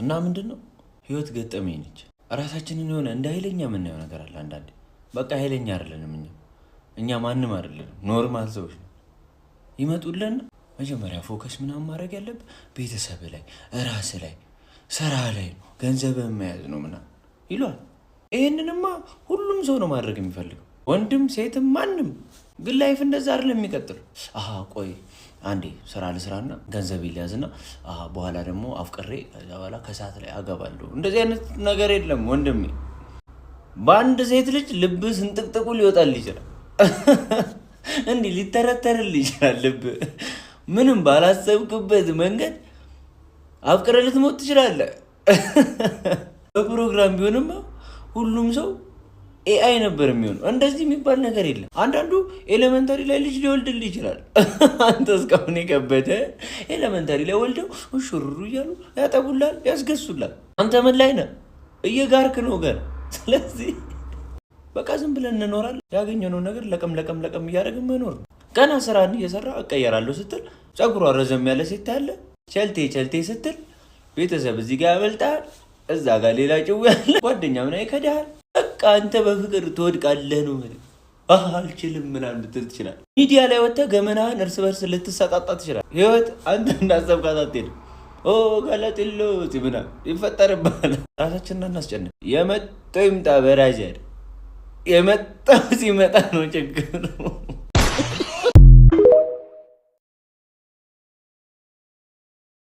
እና ምንድን ነው፣ ህይወት ገጠመኝ ነች። ራሳችንን የሆነ እንደ ኃይለኛ የምናየው ነገር አለ አንዳንዴ። በቃ ኃይለኛ አይደለንም እኛ፣ እኛ ማንም አይደለንም፣ normal ሰዎች ነው። ይመጡልን መጀመሪያ focus ምናምን ማድረግ ያለብህ ቤተሰብ ላይ፣ ራስ ላይ፣ ስራ ላይ ነው፣ ገንዘብህን መያዝ ነው ምናምን ይሏል። ይህንንማ ሁሉም ሰው ነው ማድረግ የሚፈልገው፣ ወንድም ሴትም ማንም። ግን life እንደዛ አይደለም የሚቀጥለው። አሀ ቆይ አንዴ ስራ ልስራና ገንዘብ ሊያዝና በኋላ ደግሞ አፍቅሬ ከዛ በኋላ ከሰዓት ላይ አገባለሁ። እንደዚህ አይነት ነገር የለም ወንድሜ። በአንድ ሴት ልጅ ልብ ስንጥቅጥቁ ሊወጣል ይችላል፣ እንዲህ ሊተረተርል ይችላል። ልብ ምንም ባላሰብክበት መንገድ አፍቅረህ ልትሞት ትችላለህ። በፕሮግራም ቢሆንማ ሁሉም ሰው AI ነበር የሚሆነው። እንደዚህ የሚባል ነገር የለም። አንዳንዱ elementary ላይ ልጅ ሊወልድልህ ይችላል። አንተ እስካሁን የከበደ elementary ላይ ወልደው ሹሩሩ እያሉ ያጠቡላል፣ ያስገሱላል። አንተ ምን ላይ ነህ? እየጋርክ ነው ገና። ስለዚህ በቃ ዝም ብለን እንኖራለን። ያገኘነውን ነገር ለቀም ለቀም ለቀም እያደረግን መኖር ነው። ገና ስራን እየሰራ እቀየራለሁ ስትል ፀጉሯ ረዘም ያለ ሴት ያለ ቸልቴ ቸልቴ ስትል ቤተሰብ እዚህ ጋር ያበልጣል፣ እዛ ጋር ሌላ ጭው ያለ ጓደኛ ምና ይከዳሃል። በቃ አንተ በፍቅር ትወድቃለህ ነው የምልህ። አልችልም ምናምን ልትል ትችላለህ። ሚዲያ ላይ ወጥተህ ገመናህን እርስ በርስ ልትሰጣጣ ትችላለህ። ህይወት አንተ እንዳሰብካት አትሄድም። ኦ ገለጥሎ ምናምን ይፈጠርብሃል። ራሳችንን አናስጨንቅ። የመጣው ይምጣ በራጀር፣ የመጣው ሲመጣ ነው ችግሩ።